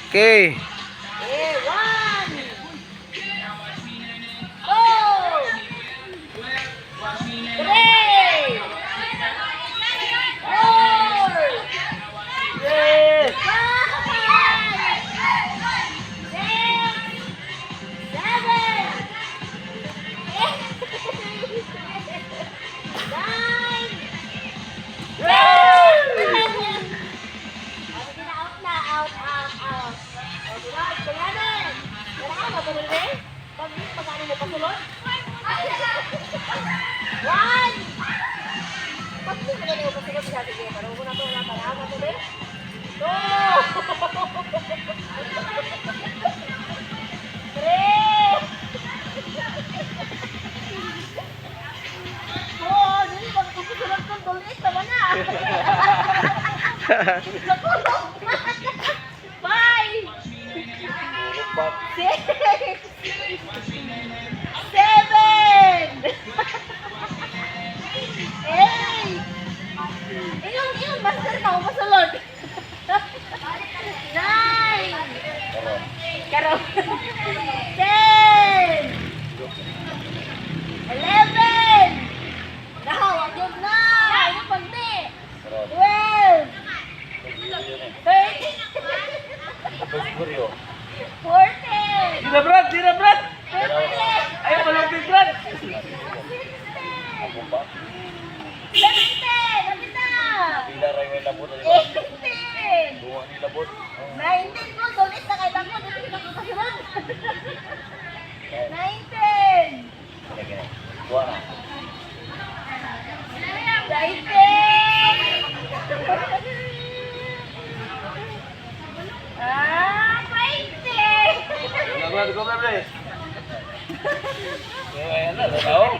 Okay. Eh, one. Two. Three. Four. Yes! Five. Six. Seven. Eight. Nine. Ten. Sige na, out na, out, out, out. O, diba? Kailangan. Wala ka ba, Lule? Pag pag-ano mo, pasulod? One! Pag pag-ano mo, pasulod, sabi ko, parang ko na to, wala, para ako, Lule. Two! Three! Four! Dili, pag pasulod ko, dulit naman na. Nakulong. Five! Six! Seven! Eight! Ingon, ingon, master ka, masulod. Nine! Karon. 10! 11! Nahawa, yun na! Ano pagdi? 12! 13! 14! Dira, Brad! Dira, Brad! 15! Ay, malapit, Brad! 17! Lapit na! 18! 19 ko, sulit na kay Dako, dito na ko kasunod. 19! 19! Ah, 20! Brad, go, Brad, Brad. Ayan na, tao.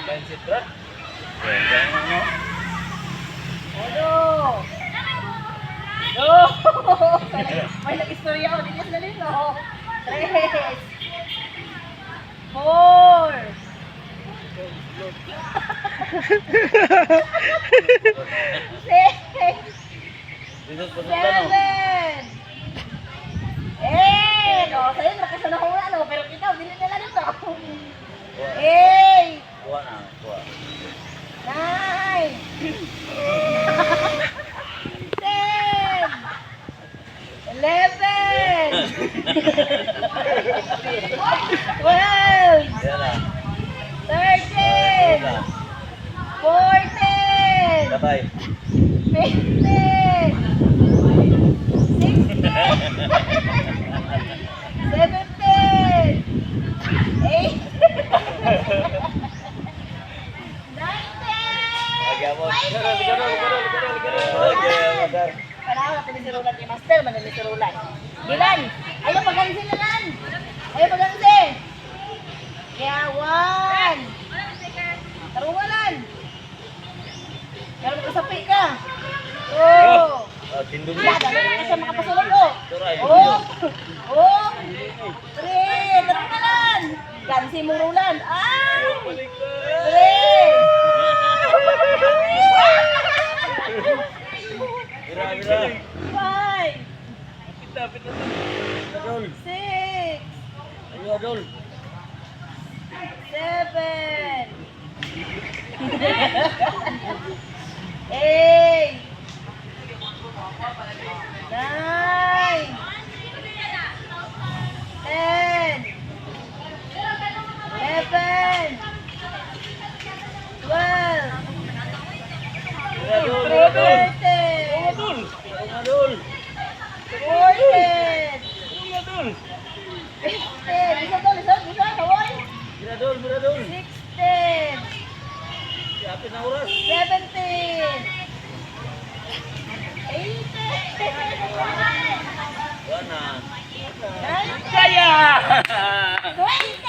Mindset, Brad. Ano? No! May nag-istorya ako dito sa lino. Tres. Four. Six. Seven. Eight. Oh, sa'yo, nakasana ko nga, no? Pero ikaw, dili na lang ito. Eight. Nine. 10. 11. 12. 13. 14. 15. 16. 17. 18. 19. 20. Panahon natin si Roland ni Master, manali si Roland. Gilan, ayaw pagangsi na lan. Ayaw pagangsi. Kaya one. Tarungalan. Pero makasapi ka. Two. Wala, dali na siya makapasulod oh. Oh. Oh. Three. Tarungalan. Gansi mo, Roland. Ay. Three. Five. Six. Seven. Eight. 9. 10. 11. 12. 13. 14. 15. Isa dol, isa, isa, kaway. 16. 17. 18. 19. Kaya! 20.